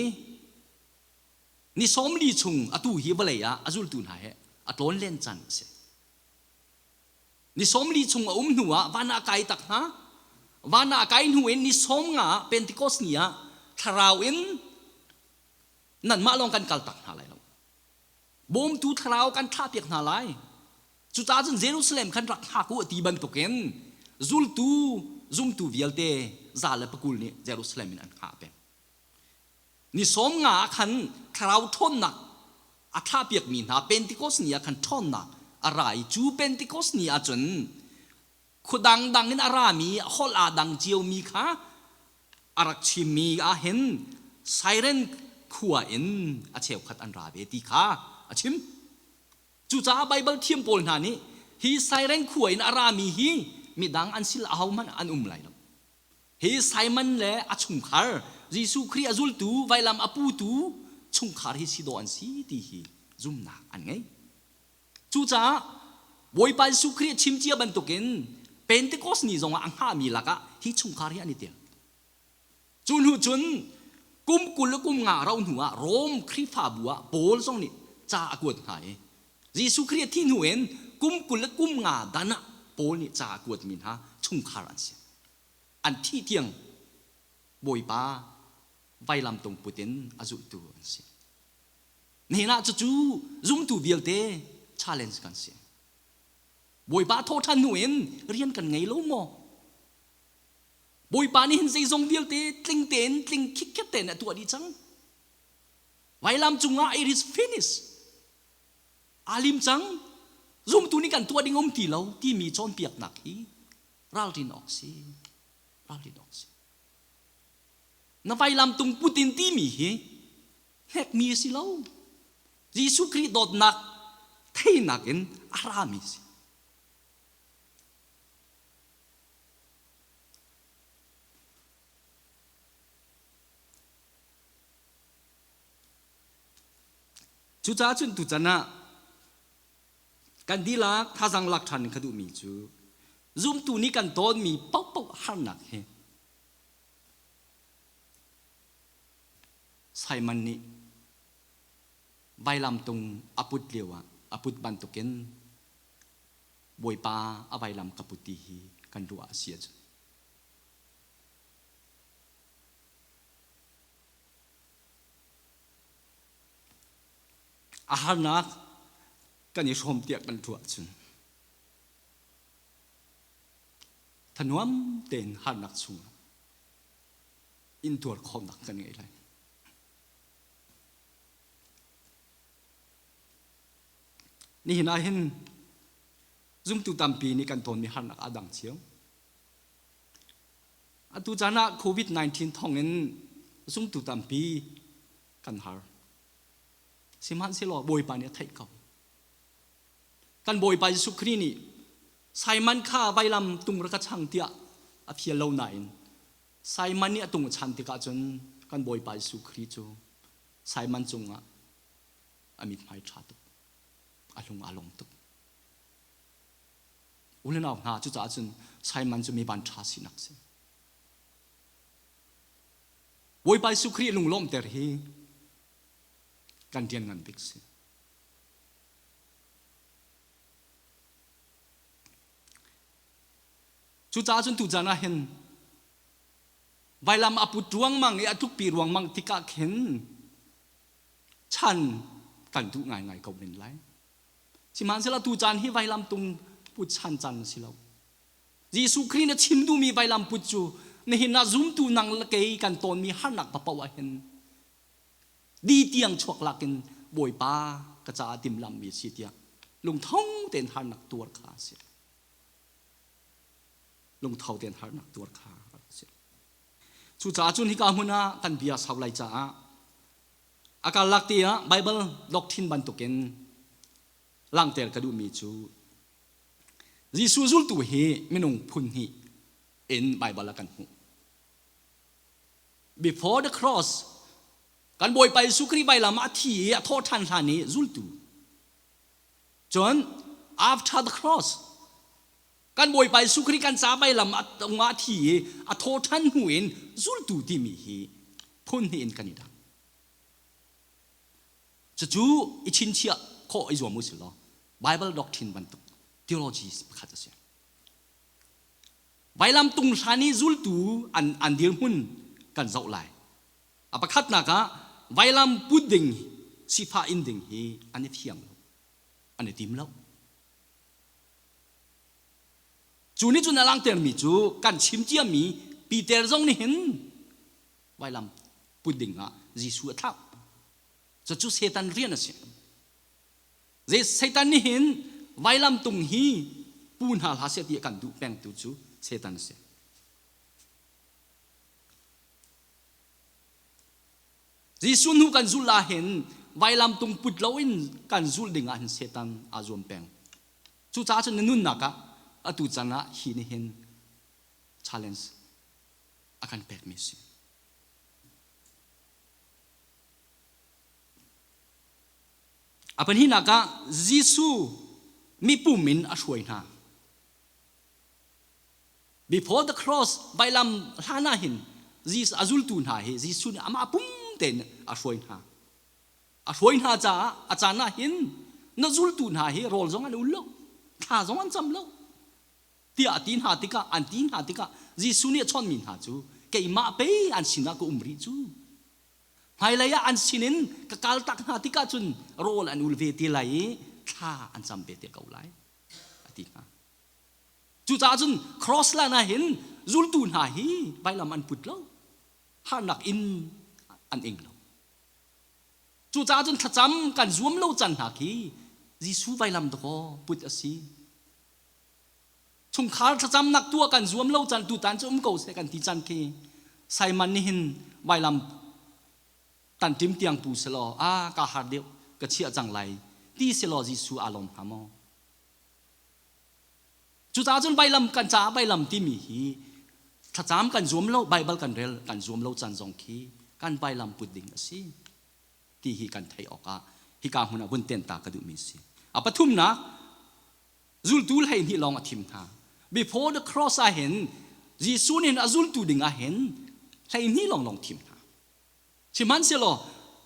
[SPEAKER 1] ni 40 chung atu hi vawlei ah a zultu hna he a tlawn len caan a si. Ni 40 chung a um hnu ah van ah kai tak hna. Van ah kai hnu in ni 50 ah Pentecost ni ah thlarau in nanmah lawng kan kal tak hna lai lo. Bawmtu thlarau kan thlahpiak hna lai. Cucaah cun Jerusalem khan rak hngak u a ti bantukin zultu zumtu vialte za le pakul nih Jerusalem in an hngah peng. Ni 50 ah khan thlarau ṭhawnnak a thlahpiakmi hna Pentecost ni ah khan ṭhawnnak a ra i cu Pentecost ni ah cun khua dangdang in a rami holh aa dang ciomi kha a rak chimmi ah hin Siren khua in a cheukhat an ra ve ti kha a chim. Cucaah Baibal thiam pawl hna nih hi Siren khua in a rami hi midang an sil ahohmanh an um lai lo. Hi Simon le a chungkhar Jesuh Khrih a zultu vailam a putu chungkhar hi si dawh an si ti hi zumnak an ngei. Cucaah Bawipa Jesuh Khrih a chim cia bantukin Pentecost ni zongah a hngahmi lakah hi chungkhar hi an i tel. Cu hnu cun kum 20 le kum nga rauh hnu ah Rom Khrihfabu ah Paul zong nih ca a kuat hna i Jesuh Khrih a thih hnu in kum 20 le kum nga dan ah Paul nih ca a kuatmi hna chungkhar an si. An thih tiang Bawipa vailamtung put in a zulhtu an si. Nihin ah cucu zumtu vialte challenge kan si. Bawipa thawhṭhan hnu in rian kan ngei lo maw? Bawipa nih hin zeizong vialte tling tein tling khikkhet tein a tuah dih cang. Vailam cungah it is finished. Aa lim cang. Zumtu nih kan tuah ding um ti lo timi cawnpiaknak hi ralrin awk si. Ralrin awk si. Na vailam tung putin timi hi hnekmi a si lo. Jesuh Khrih dawtnak theinak in a rami si. Cucaah cun tuchan ah kan dihlak thazaang lak ṭhan ka duhmi cu zumtu nih kan tawnmi paohpaoh harnak hi Simon nih vailamtung a put lioah a put bantukin Bawipa a vailam ka put ti hi kan ruah a si ahcun A harnak kan i hrawm tiah kan ruah ahcun thanuam tein harnak chungah. Intuar khawhnak kan ngei lai. Nihin ah hin zumtu tampi nih kan tonmi harnak aa dang cio. Atu caan ah COVID-19 thawngin zumtu tampi kan har. Sihmanhsehlaw Bawipa nih a theih ko. Kan Bawipa Jesuh Khrih nih Simon kha vailam tung rak ka chang tiah a fial lo nain Simon nih a tung a chan tikah cun kan Bawipa Jesuh Khrih cu Simon cungah a mithmai ṭha tuk. A lung aa lawm tuk. U le nau hna cucaah cun Simon cu mi van ṭha sinak si. Bawipa Jesuh Khrih lunglawmhter hi kan rian ngan bik si. Cucaah cun tuchan ah hin vailam a put ruangmang i a tlukpi ruangmang tikah khin chan kan duh ngaingai ko men lai. Sihmanhsehlaw tu caan hi vailam tung put chan caan a si lo. Jesuh Khrih na chim duhmi vailam put cu nihin ah zumtu nang le kei kan tawnmi harnak papoh ah hin di tiang chuak lakin Bawipa ka caah timhlamhmi a si tiah lungtho tein harnak tuar kha a si. Lungtho tein harnak tuar kha a si. Cucaah cun hika hmun ah kan bia sau lai caah a karlak te ah Bible doctrine bantukin langhter ka duhmi cu Jesuh zultu hi minung phun hnih in Bible ah kan hmuh. Before the cross, kan Bawipa Jesuh Khrih vailam ah a thi i a thawh ṭhan hlan i zultu. Cun after the cross, kan Bawipa Jesuh Khrih kan ca vailam a tung ah a thi i a thawh ṭhan hnu in zultu timi hi phun hnih in kan i dang. Cucu i chinchiah khawh i zuam u sih law Bible doctrine bantuk theology pakhat a si. Vailam tung hlan i zultu an, an dirhmun kan zoh lai. A pakhatnak ah vailam put ding sifah in ding hi an i fiang lo, an i tim lo. Cu nih cun a langhtermi cu kan chim ciami Peter zong nih hin vailam put ding ah Jesuh a thlauh. Cucu Satan rian a si. Satan nih hin vailam tung hi pu hna hlah seh ti a kan duh pengtu cu Satan a si. Jesuh hnu kan zulh ah hin vailam tung put loin kan zulh ding ah hin Satan aa zuam peng. Cucaah cun na nunnak ah atu can ah hi nih hin challenge a kan pekmi a si. A pahnihnak ah Jesuh mipum in a hruai hna. Before the cross vailam hlan ah hin Jesus a zultu hna hi Jesuh nih amah pum tein a hruai hna. A hruai hna caah a caan ah hin na zultu hna hi rawl zong an ul lo, thla zong an cam lo. Tiah a ti hna tikah an ti hna tikah Jesuh nih a chawnhmi hna cu keimah pei an sinah ka um rih cu. Hmailei ah an sinin ka kaltak hna tikah cun rawl an ul ve te lai i thla an cam ve te ko lai a ti hna. Cucaah cun cross lan ah hin zultu hna hi vailam an put lo, harnak in an ing lo. Cucaah cun thlacam kan zuam lo can hna khi Jesuh vailam dakaw put a si. Chungkhar thlacamnak tuah kan zuam lo caan tutan cu um ko seh kan ti caan khi Simon nih hin vailam tanṭim tiang pu selaw a ka har deuh ka chiah cang lai ti selaw Jesuh aa lawm hnga maw? Cucaah cun vailam kan caah vailam timi hi thlacam kan zuam lo Baibal kan rel kan zuam lo caan zong khi kan vailam put ding a si ti hi kan theih awkah hika hmun ah vun tenh ta ka duhmi a si. A pathumnak Zultu 12 lawng a thim hna. Before the cross ah hin Jesuh nih a zultu ding ah hin 12 lawng lawng thim hna. Sihmanhsehlaw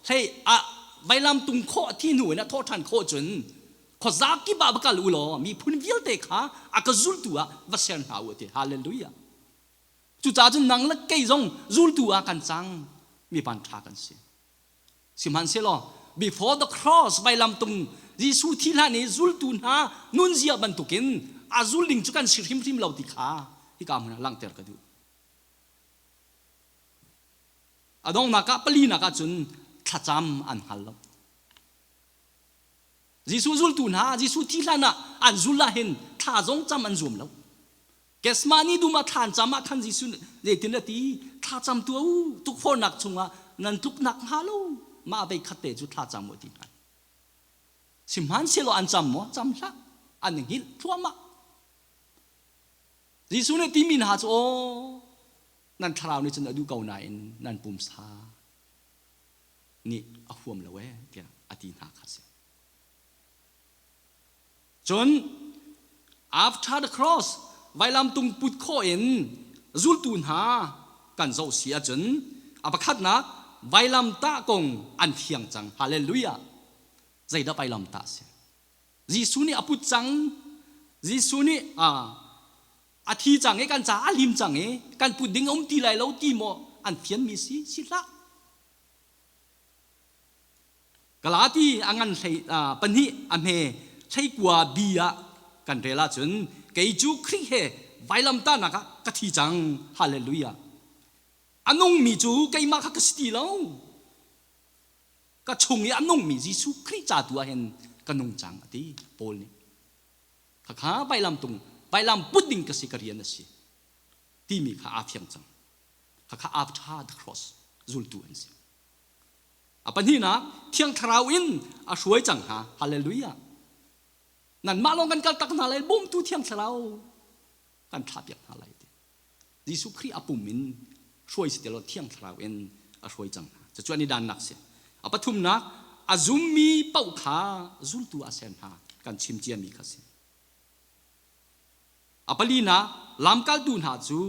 [SPEAKER 1] hlei a vailam tung khawh a thi hnu in a thawh ṭhan khawh cun khuaza kip ah va kal u law miphun vialte kha a ka zultu ah va ser hna u a ti. Hallelujah. Cucaah cun nang le kei zong zultu ah kan cang mi van ṭha kan si. Sihmanhsehlaw before the cross vailamtung Jesuh thi hlan i zultu hna nunzia bantukin a zul ding cu kan si hrimhrim lo ti kha hika hmun ah langhter ka duh. A donghnak ah palinak ah cun thlacam an hngal lo. Jesuh zultu hna Jesuh thi hlan ah an zul ah hin thla zong cam an zuam lo. Gethsemane dum ah thla an cam ah khan Jesuh nih zeitin a ti? Thla cam tuah u, tukforhnak chungah nan tluknak hnga lo. Mah vei khat te cu thla cam u a ti hna. Sihmanhsehlaw an cam maw? Cam hlah. An i hngilh thluahmah. Jesuh nih timi hna cu aw nan thlarau nih cun a duh ko nain nan pumsa nih a huam lo ee tiah a ti hna kha a si. Cun after the cross vailamtung put khawh in zultu hna kan zoh si ahcun a pakhatnak vailamtah kong an fiang cang. Hallelujah. Zeidah vailamtah a si? Jesuh nih a put cang. Jesuh nih a thi cang i kan caah a lim cang i kan put ding a um ti lai lo ti maw an fianmi si? Si hlah. Galati a ngan hlei pahnih a hme hleikua bi ah kan rel ahcun kei cu Khrih he vailamtahnak ah ka thi cang. Hallelujah. A nungmi cu keimah kha ka si ti lo. Ka chung i a nungmi Jesuh Khrih ca tu ah hin ka nung cang a ti Paul nih. Khakha vailam tung vailam put ding ka si ka rian a si timi kha aa fiang cang. Khakha after the cross zultu an si. A pahnihnak Thiang Thlarau in a hruai cang hna. Hallelujah. Nanmah lawng kan kal tak hna lai bawmtu Thiang Thlarau kan thlah piak hna lai ti. Jesuh Khrih a pum in hruai si ti lo Thiang Thlarau in a hruai cang hna. Cucu an i dannak si. A pathumnak a zummi paoh kha zultu ah ser hna kan chim ciami kha si. A palinak lamkaltu hna cu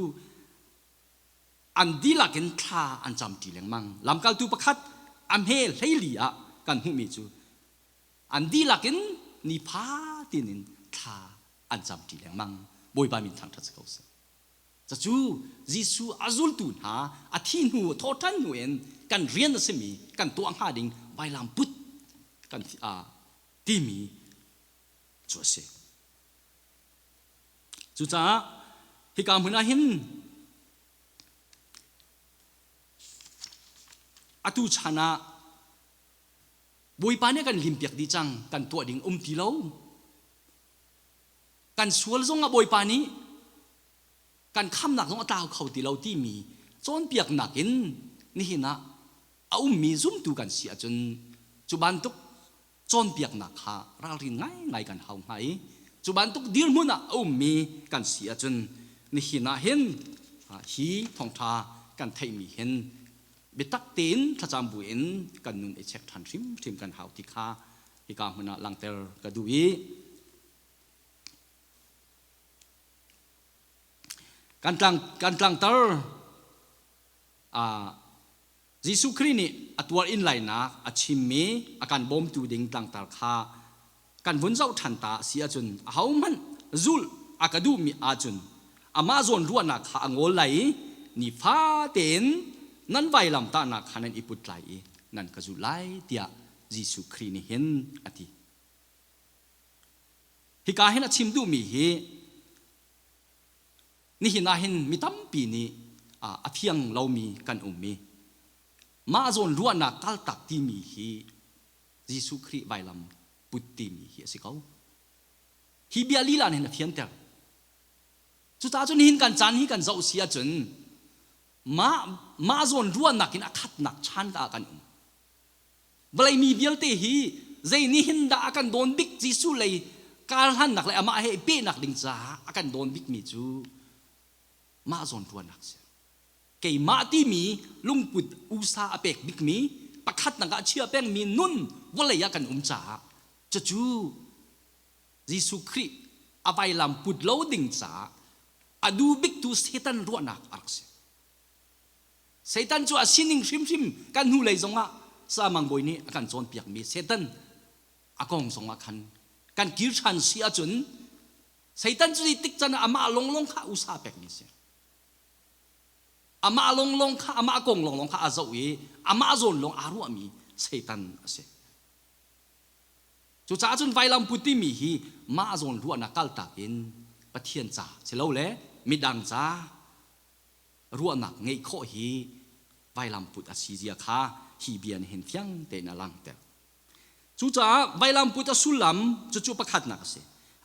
[SPEAKER 1] an dihlak in thla an camṭi lengmang. Lamkaltu pakhat a hme 14 ah kan hmuhmi cu an dihlak in nifatin in thla an camṭi lengmang. Bawipa min thangṭhat si ko seh. Cucu Jesuh a zultu hna a thi hnu thawhṭhan hnu in kan rian a simi kan tuah hnga ding vailam put kan timi cu a si. Cucaah hika hmun ah hin atu chan ah Bawipa nih a kan limpiak dih cang, kan tuah ding um ti lo. Kan sual zong ah Bawipa nih kan khamnak zong a tlau kho ti lo timi cawnpiaknak in nihin ah a ummi zumtu kan si ahcun cu bantuk cawnpiaknak kha ralrin ngaingai kan hau hnga i cu bantuk dirhmun ah a ummi kan si ahcun nihin ah hin hi thawngṭha kan theihmi hin biatak tein thlacam buin kan nun i check ṭhan hrimhrim kan hau ti kha hika hmun ah langhter ka duh i kan tlang kan tlangter Jesuh Khrih nih a tuar in lainak a chimmi a kan bawmtu ding tlangtar kha kan vun zoh ṭhan ta a si ahcun ahohmanh zulh a ka duhmi ahcun amah zawn ruahnak kha a ngawl lai i nifate in nan vailamtahnak kha nan i put lai i nan ka zulh lai tiah Jesuh Khrih nih hin a ti. Hika hin a chim duhmi hi Nihin ah hin mi tampi nih a fiang lomi kan um i mah zawn ruahnak kaltak timi hi Jesuh Khrih vailam put timi hi a si ko. Hi bia lila nih hin a fianter. Cucaah cun nihin kan caan hi kan zoh si ahcun mah mah zawn ruahnak in a khatnak chan ah kan um. Vawlei mi vialte hi zei nih hin dah a kan dawn bik Jesuh lei karhlannak le amah he i pehnak ding caah a kan dawn bikmi cu mah zawn ruahnak si. Keimah timi lungput usa a pek bikmi pakhatnak ah chia pengmi nun vawlei ah kan um caah cucu Jesuh Khrih a vailam put lo ding caah a duh biktu Satan ruahnak a rak si. Satan cu a sining hrimhrim kan hnulei zongah Samang bawi nih a kan cawnpiakmi Satan a kong zongah khan kan kir ṭhan si ahcun Satan cu tik can ah amah longlong kha usa pekmi si. Amah longlong kha amah kong longlong kha a zoh i amah zawn lawng aa ruahmi Satan a si. Cucaah cun vailam put timi hi mah zawn ruahnak kaltak in Pathian ca silole midang ca ruahnak ngeih khawh hi Vailam put a si zia kha hi bia nih hin fiang tein a langhter. Cucaah vailam put a sullam cucu pakhatnak a si.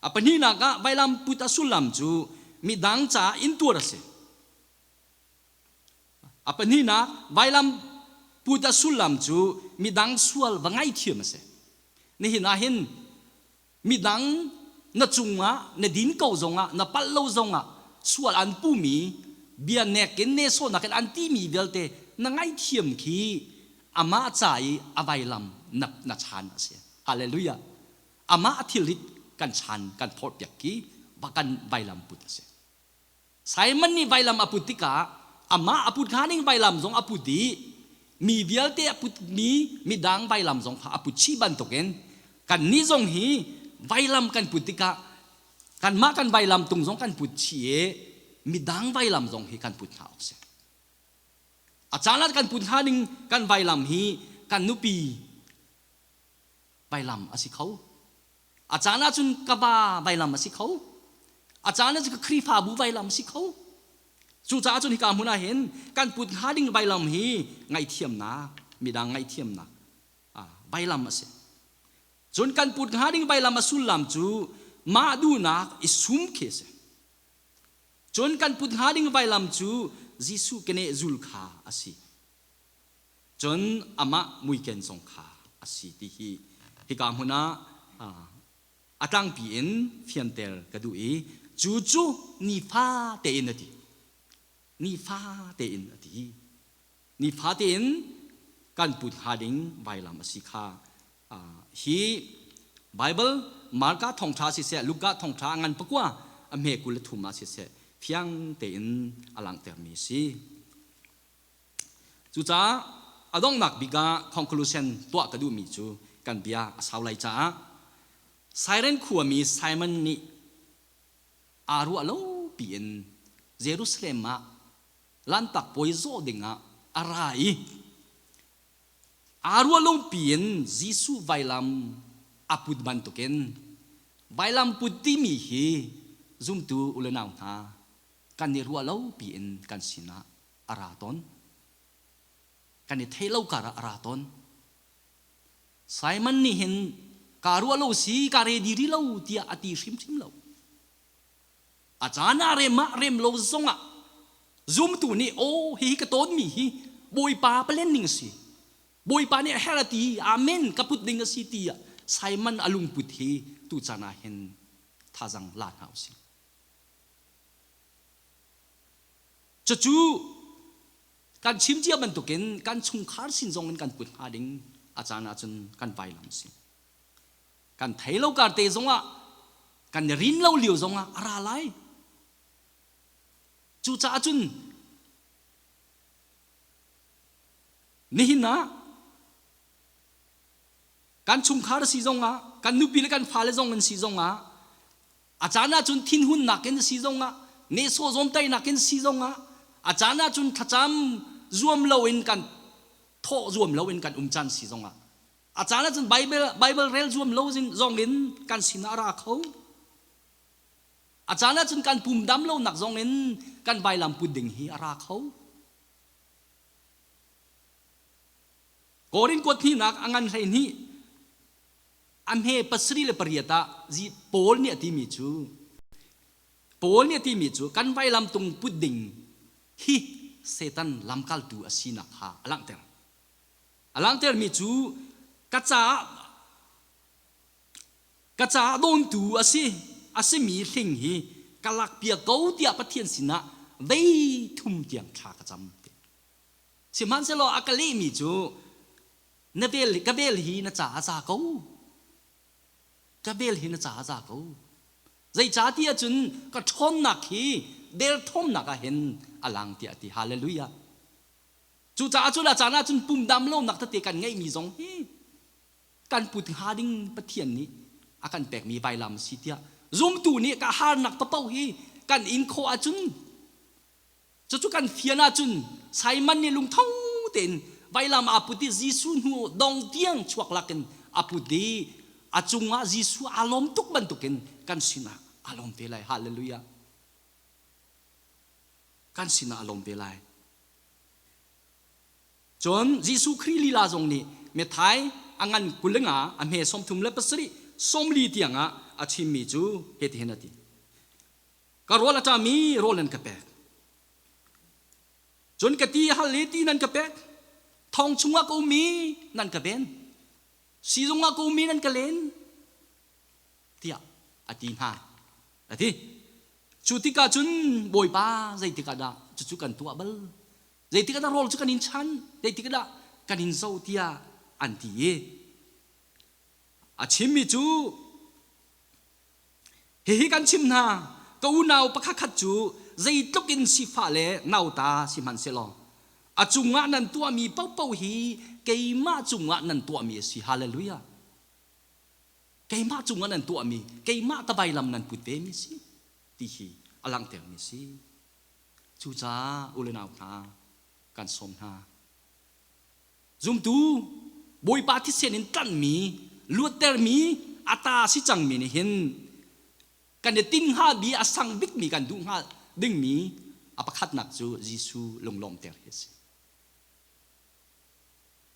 [SPEAKER 1] A pahnihnak ah vailam put a sullam cu midang caah intuar a si. A pahnihnak vailam put a sullam cu midang sual va ngaithiam a si. Nihin ah hin midang na cungah na din ko zongah na palh lo zongah sual an pumi bia nek in nehsawhnak in an timi vialte na ngaihthiam khi amah ca i a vailam na, na chan a si. Hallelujah. Amah thilrit kan chan kan phorhpiak khi kan vailam put a si. Simon nih vailam a put tikah amah a put hnga ding vailam zong a put i mi vialte a putmi midang vailam zong kha a put chih bantukin kannih zong hi vailam kan put tikah kanmah kan vailam tung zong kan put chih i midang vailam zong hi kan put hna awk si. A caan ah kan put hnga ding kan vailam hi kan nupi vailam a si kho. A caan ahcun ka va vailam a si kho. A caan ahcun ka Khrihfabu vailam a si kho. Cucaah cun hika hmun ah hin kan put hnga ding vailam hi ngaihthiamnak, midang ngaihthiamnak vailam a si. Cun kan put hnga ding vailam a sullam cu mah duhnak i sum khi a si. Cun kan put hnga ding vailam cu Jesuh keneh zul kha a si. Cun amah muiken zong kha a si ti hi hika hmun ah a tlangpi in fianter ka duh i cu cu nifa tein a ti. Nifa tein a ti. Nifa tein kan put hnga ding vailam a si kha hi Bible Marka thawngṭha siseh Luka thawngṭha a ngan pakua a hme 23 ah siseh fiang tein a langhtermi a si. Cucaah a donghnak bik ah conclusion tuah ka duhmi cu kan bia a sau lai caah Siren khuami Simon nih aa ruah lo piin Jerusalem ah Lanhtak puai zawh dingah a ra i aa ruah lo piin Jesuh vailam a put bantukin vailam put timi hi zumtu u le nau hna kan i ruah lo piin kan sinah a ra tawn. Kan i theih lo karah a ra tawn. Simon nih hin kaa ruah lo si, ka ready rih lo tiah a ti hrimhrim lo. A caan ah rem ah rem lo zongah zumtu nih aw hihi ka tawnmi hi Bawipa palen ning a si. Bawipa nih a herh a ti, amen ka put ding a si tiah Simon a lungput hi tuchan ah hin thazang la hna usih. Cucu kan chim cia bantukin kan chungkhar sin zong in kan put hnga ding a caan ahcun kan vailam a si. Kan thei lo kar te zongah kan i rin lo lio zongah a ra lai. Cucaah cun nihin ah kan chungkhar si zongah kan nupi le kan fale zong in si zongah A caan ahcun thinhunnak in si zongah, nehsawh zawmtaihnak in si zongah, a caan ahcun thlacam zuam loin kan thawh zuam loin kan um caan si zongah, a caan ahcun Bible, Bible rel zuam lo zongin kan sinah a ra kho. A caan ahcun kan pum dam lonak zongin kan vailam put ding hi a ra kho. Korin kuat hnihnak a ngan 12 A hme 78 ah Paul nih a timi cu Paul nih a timi cu kan vailam tung put ding hi Satan lamkaltu a sinak kha a langhter. A langhtermi cu ka caah ka caah dawntu a si a simi hling hi ka lakpiak ko tiah Pathian sinah vei thum tiang thla ka cam. Sihmanhsehlaw a ka lehmi cu Na vel, ka vel hi na caah za ko. Ka vel hi na caah za ko. Zeicahtiah cun ka ṭhawnnak hi derthawmnak ah hin a lang tiah a ti. Hallelujah. Cucaah cu la caan ah cun pum dam lonak tete kan ngeihmi zong hi kan put hnga ding Pathian nih a kan pekmi vailam a si tiah zumtu nih ka harnak paoh hi kan in khawh ahcun Cucu kan fian ahcun Simon nih lungtho tein vailam aa put i Jesuh hnu dong tiang chuak lakin a put i a cungah Jesuh aa lawm tuk bantukin kan sinah aa lawm ve lai. Hallelujah. Kan sinah aa lawm ve lai. Cun Jesuh Khrih lila zong nih Methai a ngan 25 a hme 37 40 tiangah a chimmi cu hitihin a ti. Ka rawl a ṭami rawl nan ka pek. Cun ka ti a hal i ti nan ka pek. Thong chungah ka um i nan ka ven. Sizung ah ka um i nan ka len. Tiah a ti hna. A ti. Cu tikah cun Bawipa zeitik ah dah cucu kan tuah bal? Zeitik ah dah rawl cu kan in chan? Zeitik ah dah kan in zoh tiah an ti i a chimmi cu Hihi kan chim hna, ka unau pakhatkhat cu zeitluk in sifah le nauta si hmanhsehlaw a cungah nan tuahmi paohpaoh hi keimah cungah nan tuahmi a si. Hallelujah. Keimah cungah nan tuahmi, keimah ka vailam nan put vemi a si ti hi a langhtermi a si. Cucaah u le nau hna, kan sawm hna. Zumtu Bawipa thisen in tlanhmi, luattermi, a ta si cangmi nih hin kan i tinh hnga bi a sang bikmi kan duh hnga dingmi a pakhatnak cu Jesuh lunglawmter hi a si.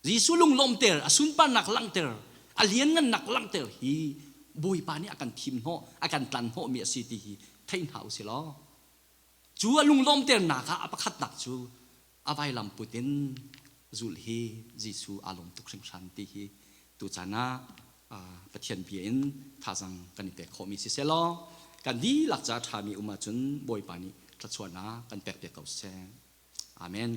[SPEAKER 1] Jesuh lunglawmter, a sunparnak langhter, a lianngannak langhter hi Bawipa nih a kan thim hnawh, a kan tlan hnawhmi a si ti hi thei hna u si law cu a lunglawmternak ah a pakhatnak cu a vailam put in zulh hi Jesuh aa lawm tuk hringhran ti hi tuchan ah Pathian bia in thazang kan i pek khawhmi si seh law kan dihlak ca ṭhami um ahcun Bawipa nih thluachuahnak kan pek piak ko seh. Amen.